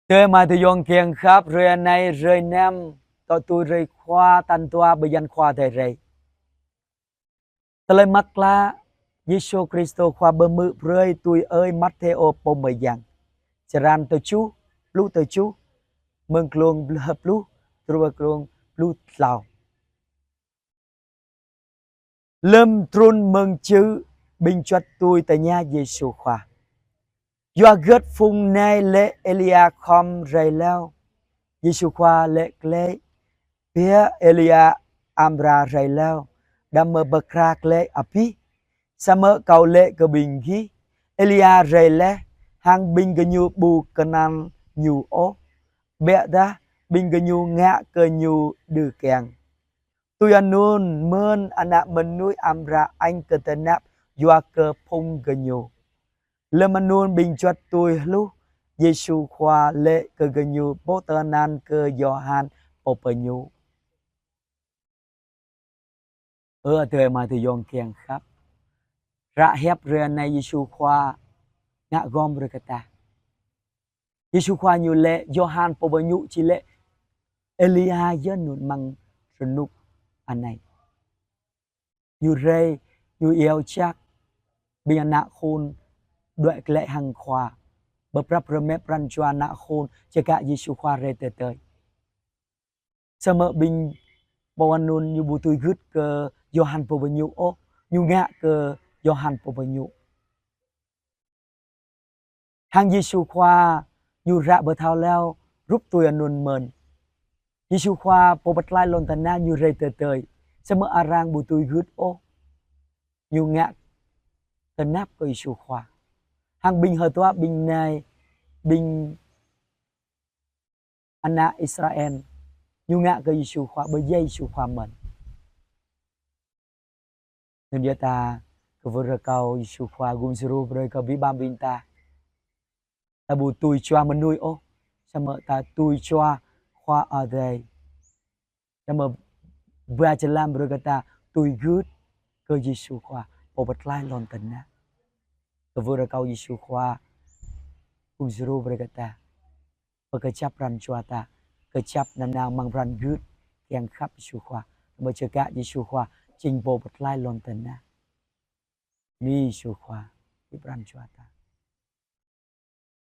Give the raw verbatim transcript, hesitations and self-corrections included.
Tơ mai tơ yong kiăng khăp, hrơi anai hrơi năm, tŏ tui hrơi Khua tal dua bơyan Khua Adai rai. Tơlơi mơak klă Yêsu Kristô Khua pơhmư̆ brơi tui ơi Mathêô pô mơyang. Črăn tơjuh, pluh tơjuh, mơ̆ng glông pluh, truh pơ glông pluh klâo. Lơm trŭn mơ̆ng čư̆, ƀing juăt tui tơña Yêsu Khua: Yua hơget phung anai laĭ Êlia khŏm rai hlâo? Yêsu Khua laĭ glaĭ: Biă Êlia amra rai hlâo, đah mơ̆ pơkra glaĭ abih. Samơ̆ Kâo laĭ kơ ƀing gih, Êlia rai laih, hăng ƀing gơñu ƀu kơnăl ñu ôh, biă dah ƀing gơñu ngă kơ ñu đơ kiăng. Tui anŭn mơ̆n Ană Mơnuih amra añ kơ tơnap yua kơ phung gơñu. Lơm anŭn ƀing juăt tui hluh Yêsu Khua laĭ kơ gơñu: Bôh tơnăn kơ Yôhan Pô Pơñu. Ơ adơi amai tơ yong kiăng khăp, ră hiăp hrơi anai Yêsu Khua ngă gom brơi kơ ta. Yêsu Khua ñu laĭ Yôhan Pô Pơñu, či laĭ Êlia yơh anŭn amăng rơnŭk anai. Ñu rai, ñu iâu jak ƀing ană khul đuaĭ glaĭ hăng Khua. Pơprăp rơmet pran jua ană khul čơkă Yêsu Khua rai tơdơi. Samơ̆ ƀing pô anŭn ñu ƀu tui gưt kơ Yôhan Pô Pơñu ôh, ñu ngă kơ Yôhan Pô Pơñu. Hăng Yêsu Khua ñu ră pơthâo hlâo hrup tui anŭn mơ̆n. Yêsu Khua Pô pơklaih lŏn tơnah ñu rai tơdơi, samơ̆ arăng ƀu tui gưt ôh, ñu ngă tơnap kơ Yêsu Khua. Hăng ƀing hơtua ƀing anai, ƀing ană Israel, ñu ngă kơ Yêsu Khua, pơdjai Yêsu Khua mơ̆n. Anŭn yơh ta kwưh rơkâo Yêsu Khua gum djru brơi kơ abih bang ƀing ta. Ta ƀu tui jua mơnuih ôh, samơ̆ ta tui jua Khua Adai. Samơ̆ ba jơlan brơi kơ ta tui gưt kơ Yêsu Khua, Pô pơklaih lŏn tơnah. Kwưh rơkâo Yêsu Khua gum djru brơi kơ ta. Pơkơjăp pran jua ta, kơjăp nanao amăng pran gưt kiăng khăp Yêsu Khua, pơčơkă Yêsu Khua jing Pô pơklaih lŏn tơnah. Bơni Yêsu Khua, kơ pran jua ta.